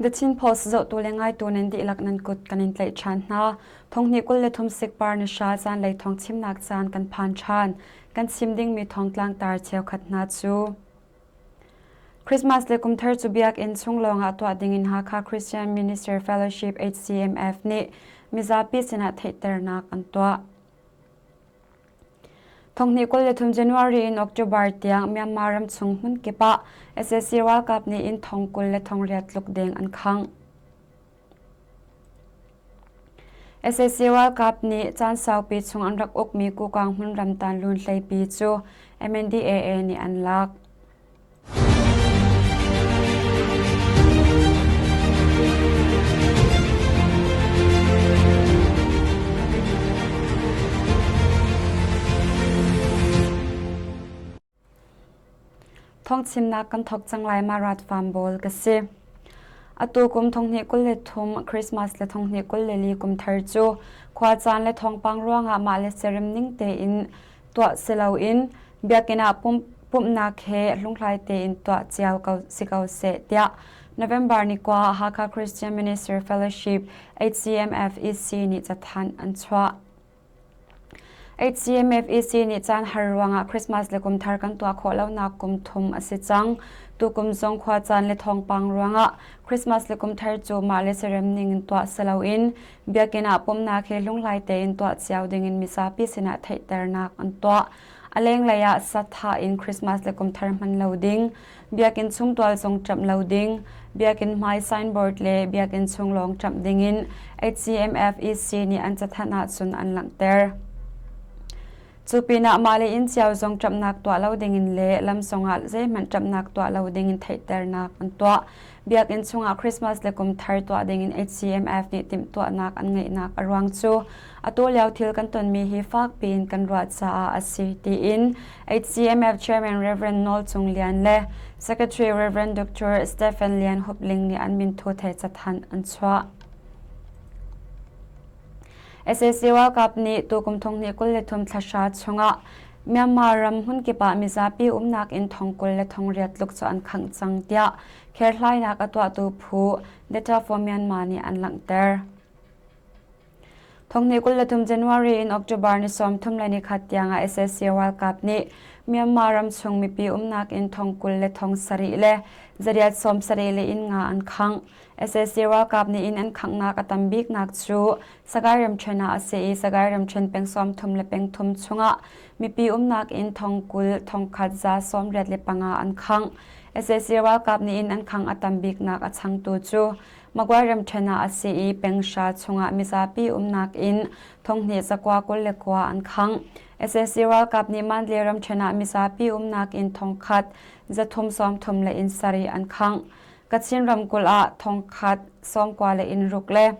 The Chin Post zohtu le ngaitu nan dihlak nan kut kan in tlaih ṭhan hna. Thonghnih 23 sikpar ni hra zanlei thawng chimnak caan kan phan ṭhan. Kan chim dingmi thawngtlang tar cheukhat hna cu Christmas le Kumthar cu biakinn chung lawngah tuah dingin Hakha Christian Minister Fellowship HCMF nih mizapi sinah theihternak an tuah. Thonghnih 23 January in October tiang Myanmar ram chung hmunkip ah sac ralkap nih inn thong 20 le thong riat tluk deng an khangh. Sac ralkap nih caan saupi chung an rak ukmi Kukang hmunram Tanlun hleipi cu MNDAA nih an lak. Thawngchimnak kan thawk cang lai ma rat farm bawl ka si. Atu kum thonghnih 23 Christmas le thonghnih 24 kum thar cu khua caan le thawngpang ruangah mah le serem ning tein tuah si loin biakinn ah pumhnak he hlunghlai tein tuah cio ko si ko seh tiah November ni kua Hakha Christian Ministry Fellowship HCMF EC nih cathanh an chuah. HCMF EC nih caan har ruangah Christmas le kum thar kan tuah khawh lonak kum thum a si cang. Tukum zong khua caan le thawngpang ruangah Christmas le kum thar cu mah le serem ning in tuah si loin Biakinn ah pumhnak he hlunghlai tein tuah cio dingin mizapi sinah theihternak an tuah. A lenglei ah sathah in Christmas le kumthar hman lo ding, biakinn chung tual zong ṭamh lo ding, biakinn hmai signboard le biakinn chung lawng ṭamh dingin HCMFEC nih an cathanh ahcun an langhter. Cu pinah mah le inn cio zong ṭamhnak tuah lo dingin le lam zongah zeihmanh ṭamhnak tuah lo dingin theihternak an tuah. Biakinn chungah Christmas le kum thar tuah dingin HCMF nih timhtuahnak an ngeihnak a ruang cu atu lio thil kan tonmi hi fakpi in kan ruah caah a si tiin HCMF Chairman Rev. Nawl Cung Lian le Secretary Rev. Dr. Stephen Lian Hup Ling nih an minthu the cathanh an chuah. Sac ralkap nih tukum thonghnih 23 thla hra chungah Myanmar ram hmunkip ah mizapi umnak inn thong 20 le thong riat tluk cu an khangh cang tiah kherhlainak a tuahtu phu Data for Myanmar nih an langhter. Thonghnih 23 January in October ni 30 le nikhat tiangah sac ralkap nih Myanmar ram chung mipi umnak inn thong 20 le thong sarih le zariat sawm sarih le inn nga an khangh. Sac ralkap nih inn an khanghnak a tam biknak cu Sagaing ramṭhen ah a si i Sagaing ramṭhen peng sawmthum le peng thum chungah mipi umnak inn thong 20 thongkhat za 85 an khangh. Sac ralkap nih inn an khangh a tam biknak a changtu cu Magway ramṭhen ah a si i peng hra chungah mizapi umnak inn thonghnih zakua 29 an khangh. Sac ralkap nih Mandalay ramṭhen ah mizapi umnak inn thongkhat zathum sawmthum le inn sarih an khangh. Kachin ramkulh ah thongkhat sawmkua le inn ruk le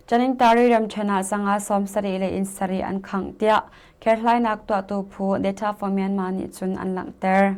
Tanintari ramṭhen ah zanga sawmsarih le inn sarih an khangh tiah kherhlainak tuahtu phu Data for Myanmar nih cun an langhter.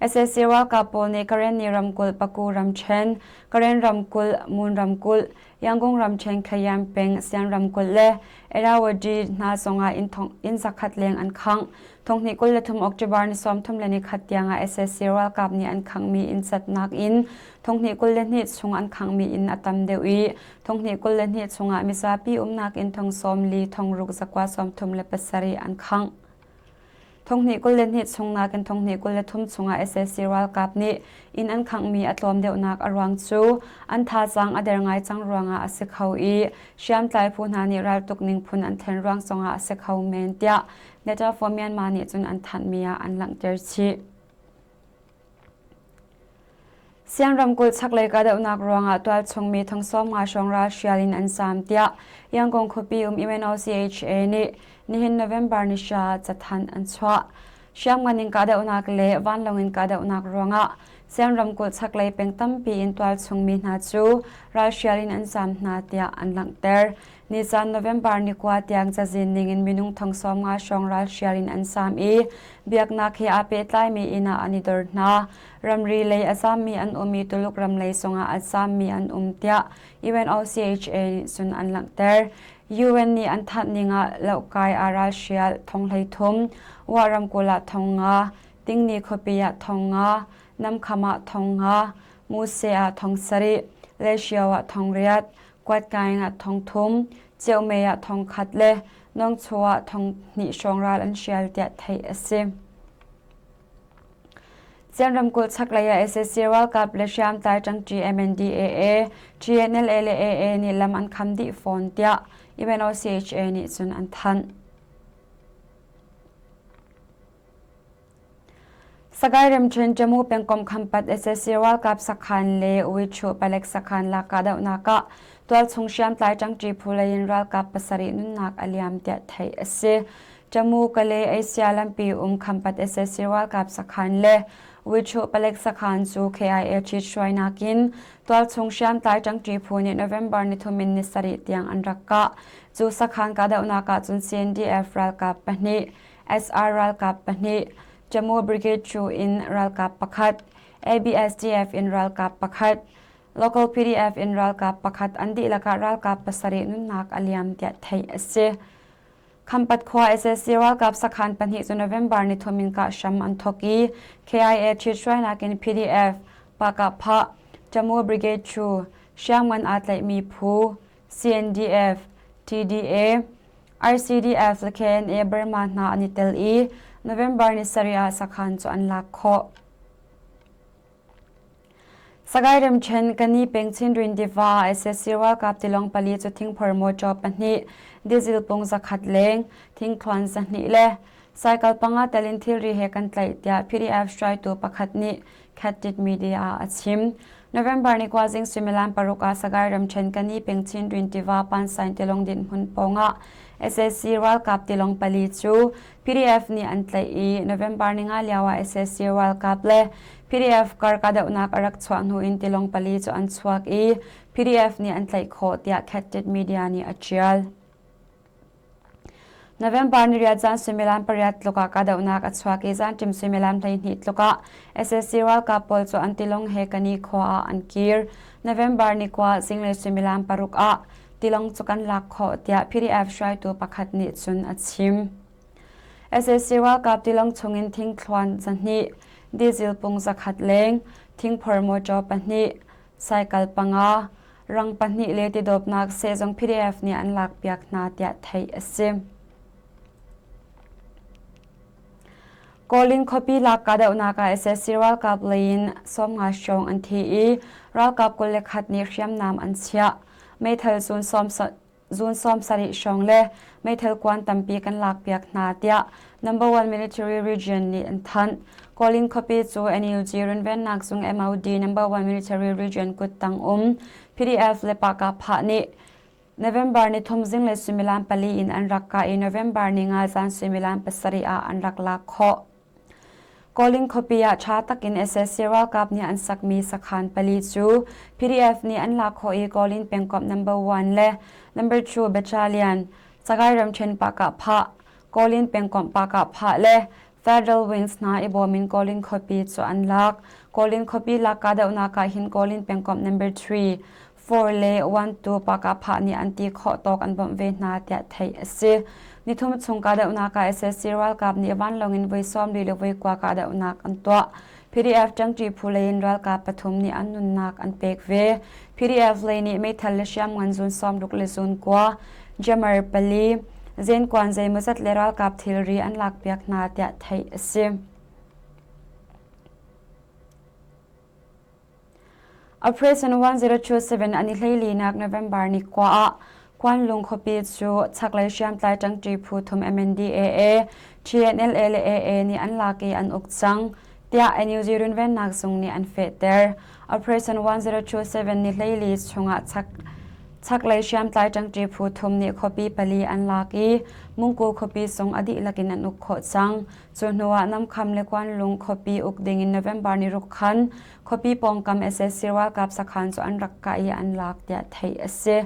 Sac ralkap pawl nih Karenni ramkulh Paku ramṭhen, Karen ramkulh Mun ramkulh, Yangon ramṭhen Khayan peng Sian ramkulh le Irrawaddy hna zongah inn zakhat leng an khangh. Thonghnih 23 October ni 30 le nikhat tiangah sac ralkap nih an khanghmi inn catnak in thonghnih 22 chung an khanghmi inn a tam deuh i thonghnih 22 chungah mizapi umnak inn thong sawm li thong ruk zakua sawm thum le pasarih an khangh. Thonghnih 22 chung nakin thonghnih 23 chungah sac ralkap nih inn an khanghmi a tlawm deuhnak a ruang cu an thazaang a der ngai cang ruangah a si kho i hriamtlai phu hna nih raltuk ning phun an thlen ruang zongah a si kho men tiah Data for Myanmar nih cun an thanhmi ah an langhter chih. Sian ramkulh chaklei kahdohnak ruangah tualchung mi thong sawm nga hrawng ralhrial in an zaam tiah Yangon khuapi um UNOCHA nih nihin November ni hra cathanh an chuah. Hriamngan in kahdohnak le vanlawng in kahdohnak ruangah Sian ramkulh chaklei peng tampi in tualchung mi hna cu ralhrial in an zaam hna tiah an langhter. Nisan November ni kua tiang cazin ningin minung thong sawm nga hrawng ralhrial in an sam i biaknak he aa pehtlaimi inn ah an i dor hna. Ramri lei a zammi an um i Tuluk ram lei zongah a zammi an um tiah UNOCHA nih cun an langhter. UN nih an thanh ning ah lohkai ah ralhrial thong 13, Wa ramkulh ah thong nga, Tingni khuapi ah thong nga, Namkham ah thong nga, Muse ah 7,000, Leshio ah 8,000, Kuatkaing ah 3,000, Ceumei ah 1,000 le Nongchaw ah 2,000 hrawng ral an hrial tiah theih a si. Chin ramkulh chaklei ah sac ralkap le hriamtlai ṭangṭi MNDAA, TNLA le AA nih lam an kham dih fawn tiah UNOCHA nih cun an thanh. Sagaing ramṭhen Jammu pengkomh Khampat sac ralkap sakhan le Uichuh palek sakhan lak kahdohnak ah tualchung hriamtlai ṭangṭi phu lei in ralkap pasarih nunnak a liam tiah theih a si. Jammu Kale Asia lampi um Khampat sac ralkap sakhan le Uichuh palek sakhan cu KIA ṭhithruainak in tualchung hriamtlai ṭangṭi phu nih November nithum in ni sarih tiang an rak kah. Cu sakhan kahdohnak ah cun CNDF ralkap pahnih SR ralkap pahnih, Jammu Brigade 2 in ralkap pakhat, ABSDF in ralkap pakhat, local PDF in ralkap pakhat an dihlak ah ralkap pasarih nunnak a liam tiah theih a si. Khampat khua sac ralkap sakhan pahnih cu November nithum in kah hram an thawk i KIA ṭhithruainak in PDF, Pakah Jammu Brigade 2, hriamngan aa tlaihmi phu, CNDF, TDA, RCDF le KNA Burma hna an i tel i November ni sarih ah sakhan cu an lak khawh. Sagaing ramṭhen Kani peng Chindwin tiva ah sac ralkap tilawng pali cu thingphor mawṭaw pahnih, diesel pung zakhat leng, thingthluan zahnih le cycle panga tel in thilri he kan tlaih tiah PDF hruaitu pakhat nih Khatit Media ah a chim. November ni kua zing suimilam paruk ah Sagaing ramṭhen Kani peng Chindwin tiva Pansain tilawng dinhhmun pawngah sac ralkap tilawng pali cu PDF nih an tlaih i November ni nga lio ah sac ralkap le PDF kar kahdohnak a rak chuah hnu in tilawng pali cu an chuak i PDF nih an tlaih khawh tiah Khatit Media nih a ṭial. November ni riat zan suimilam pariat tluk ah kahdohnak a chuak i zanṭim suimilam 12 tluk ah sac ralkap pawl cu an tilawng he Kani khua ah an kir. November ni kua zinglei suimilam paruk ah tilawng cu kan lak khawh tiah PDF hruaitu pakhat nih cun a chim. Sac ralkap tilawng chungin thingthluan zahnih, diesel pung zakhat leng, thingphor mawṭaw pahnih, cycle panga, rang pahnih le tidawpnak sehzung PDF nih an lakpiak hna tiah theih a si. Kawlin khuapi lak kahdohnak ah sac ralkap lei in 50 hrawng an thi i ralkap 21 nih hriamnam an chiah. Meithal zun 70 hrawng le meithal kuan tampi kan lakpiak hna tiah Number One Military Region nih an thanh. Kawlin khuapi cu NUG runvennak zung MOD Number One Military Region kuttang um PDF le Pakah nih November ni thum zinglei suimilam pali in an rak kah i November ni nga zan suimilam pasarih ah an rak lak khawh. Kawlin khuapi ah ṭha takin sac ralkap nih an sakmi sakhan pali cu PDF nih an lak khawh i Kawlin pengkomh number one le number two battalion, Sagaing ramṭhen Pakah Kawlin pengkomh Pakah le Federal Wings hna i bawm in Kawlin khuapi cu an lak. Kawlin khuapi lak kahdohnak ah hin Kawlin pengkomh number three, four le one tu Pakah nih an ti khawh tawk an bawmh ve hna tiah theih a si. Nithum chung kahdohnak ah sac ralkap nih vanlawng in voi sawmli le voi kua kahdohnak an tuah. PDF ṭangṭi phu lei in ralkap pathum nih an nunnak an pek ve. PDF lei nih meithal le hriamngan zun sawmruk le zun kua, jammer pali, zenkuan zeimawzat le ralkap thilri an lakpiak hna tiah theih a si. Operation 1027 an i hleilinak November ni kua ah Kwanlung khuapi cu chaklei hriamtlai ṭangṭi phu thum MNDAA, TNLA le AA nih an lak i an uk cang, tiah NUG runvennak zung nih an fehter. Operation 1027 ni hleili chungah chak chaklei hriamtlai ṭangṭi phu thum nih khuapi pali an lak i Mungku khuapi zong a dihlak in an uk khawh cang. Cu hnuah Namkham le Kwanlung khuapi uk dingin November ni ruk khan khuapi pawngkam sac ralkap sakhan cu an rak kah i an lak tiah theih a si.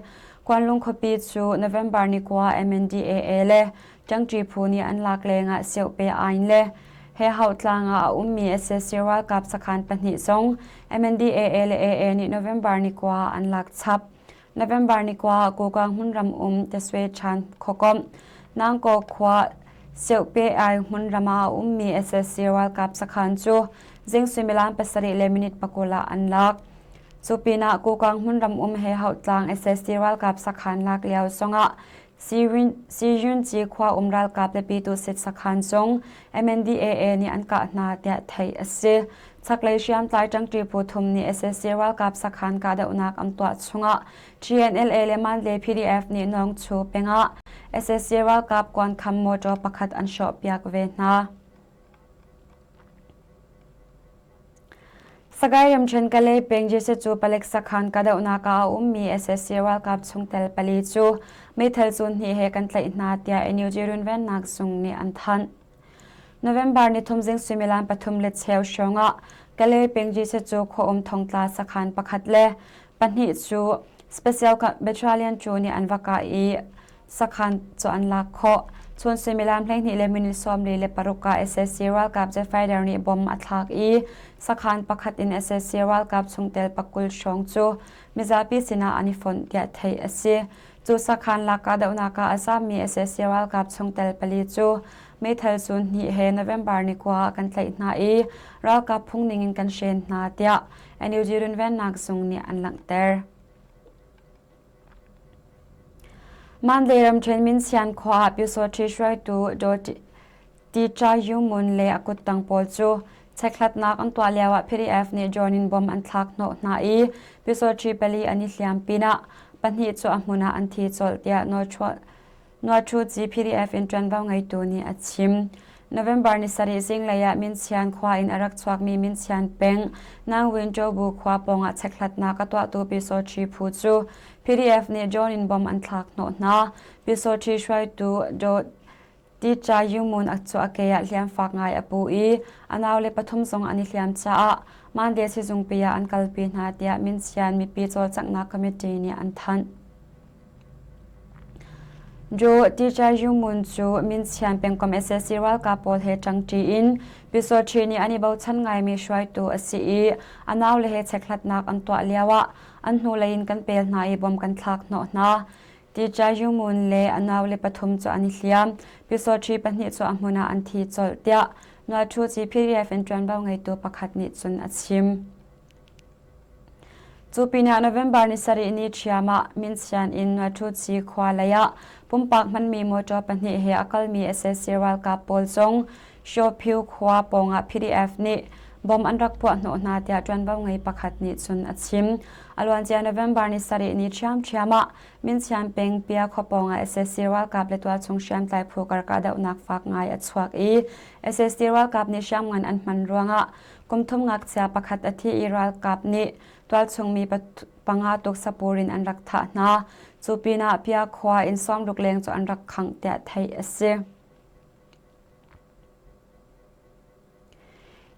Kwanlung khuapi cu November ni kua MNDAA le Ṭangṭi phu nih an lak lengah Siohpe Ain le Hehauh tlang ah a ummi sac ralkap sakhan pahnih zong MNDAA le AA nih November ni kua ah an lak chap. November ni kua ah Kokang hmunram um Teswe Chan khuakomh Nangkaw khua Siohpe Ai hmunram ah a ummi sac ralkap sakhan cu zing suimilam pasarih le minute pakul ah an lak. Cu pinah Kokang hmunram um he Hautlang sac ralkap sakhan lak lio zongah Siyunci khua um ralkap le Pyituhsit sakhan zong MNDAA nih an kah hna tiah theih a si. Chaklei hriamtlai ṭangṭi phu thum nih sac ralkap sakhan kahdohnak an tuah chungah TNLA le Mandalay PDF nih Nawngchu pengah sac ralkap kuankham mawṭaw pakhat an hrawhpiak ve hna. Sagaing ramṭhen Kalay peng Jesuh cu palek sakhan kahdohnak ah a ummi sac ralkap chungtel pali cu meithal zuunhnih he kan tlaih hna tiah NUG runvennak zung nih an thanh. November nithum zing suimilam pathum le cheu hrawng ah Kalay peng Jesuh cu khuaum thongtla sakhan pakhat le pahnih cu Special Battalion cu nih an va kah i sakhan cu an lak khawh. Chun suimilam 12 le minute 46 ah sac ralkap jet fighter nih bomb a thlak i sakhan pakhat in sac ralkap chungtel pakul hrawng cu mizapi sinah an i fonh tiah theih a si. Cu sakhan lak kahdohnak ah a zaammi sac ralkap chungtel pali cu meithal zun hnih he November ni kua ah kan tlaih hna i ralkap phung ning in kan hren hna tiah NUG runvennak zung nih an langhter. Mandalay ramṭhen Minsian khua ah Pyusawṭhi hruaitu Daw Ti Yu Mun le a kuttang pawl cu chekhlatnak an tuah lioah PDF nih drone in bomb an thlak hnawh hna i Pyusawṭhi pali an i hliam pinah pahnih cu a hmun ah an thi colh tiah Nuaṭhuci PDF in ṭuanvo ngeitu nih a chim. November ni sarih zinglei ah Minchian khua in a rak chuakmi Minchian peng Nangwin Ṭobu khua pawngah chekhlatnak a tuahtu Pyusawṭhi phu cu PDF nih drone in bomb an thlak hnawh hna. Pyusawṭhi hruaitu Daw Ti Yu Mun cu a ke ah hliam fak ngai a pu i a naule pathum zong an i hliam caah Mandalay sizungpi ah an kalpi hna tiah Minchian mipi cawlcanghnak committee nih an thanh. Joe Teacher Yu Mun cu Minchian pengkomh sac ralkap pawl he ṭangṭi in Pyusawṭhi nih an i bochan ngaimi hruaitu a si i a naule he chekhlatnak an tuah lioah an hnulei in kan pel hna i bom kan thlak hnawh hna. Teacher Yu Mun le a naule pathum cu an i hliam. Pyusawṭhi pahnih cu a hmun ah an thi colh tiah Nuaṭhuci PDF in ṭuanvo ngeitu pakhat nih cun a chim. Cu pinah November ni sarih ni ṭhiam ah Minsian in Nuaṭhuci khua lei ah pumpak hmanmi motor pahnih he a kalmi sac ralkap pawl zong Shawphiu khua pawngah PDF nih bomb an rak puah hnawh hna tiah ṭuanvo ngei pakhat nih cun a chim. A luancia November ni sarih ni ṭhiamṭhiam ah Minsian peng Pia khua pawngah sac ralkap le tualchung hriamtlai phu kar kahdohnak fak ngai a chuak i sac ralkap nih hriamngan an hman ruangah Kum thum ngakchia pakhat a thi i ralkap nih tualchungmi panga tuksapur in an rak thah hna. Cu pinah Pia khua in sawmruk leng cu an rak khangh tiah theih a si.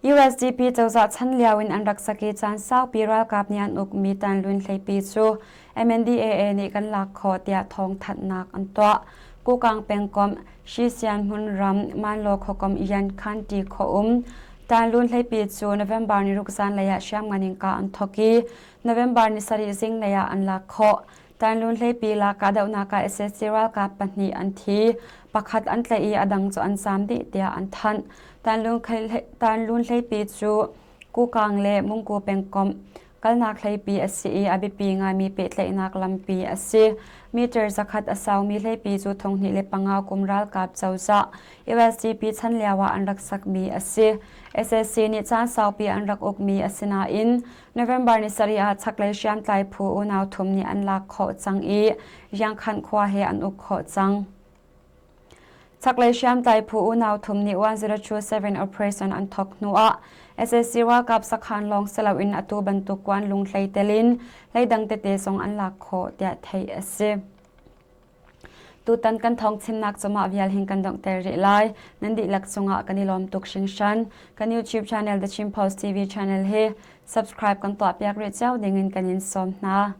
USDP cozah chan lio in an rak sak i caan saupi ralkap nih an ukmi Tanlun hleipi cu MNDAA nih kan lak khawh tiah thawngthanhnak an tuah. Kukang pengkomh Shisian hmunram Manlaw khuakomh Yan Khanti khuaum Tanlun hleipi cu November ni ruk zanlei ah hriamngan in kah an thawk i November ni sarih zinglei ah an lak khawh. Tanlun hleipi lak kahdohnak ah sac ralkap pahnih an thi, pakhat an tlaih i a dang cu an zaam dih tiah an thanh. Tanlun hleipi cu Kukang le Mungku pengkomh Kalnak hleipi a si i a biapi ngaimi pehtlaihnak lampi a si. Meter zakhat a saumi hleipi cu 2005 kum ralkap cozah USDP chan lioah an rak sakmi a si. SAC nih caan saupi an rak ukmi a si nain November ni sarih ah chaklei hriamtlai phu unau thum nih an lak khawh cang i Riangkhanh khua he an uk khawh cang. Chaklei hriamtlai phu unau thum nih 1027 operation an thawk hnuah sac ralkap sakhan lawng si loin atu bantuk kuan lunghlei tel in hleidang tete zong an lak khawh tiah theih a si. Tutan kan thawng chimnak cu mah vial hin kan donghter rih lai. Nan dihlak cungah kan i lawm tuk hringhran. Kan YouTube channel The Chin Post TV channel hi subscribe kan tuahpiak rih cio dingin kan in sawm hna.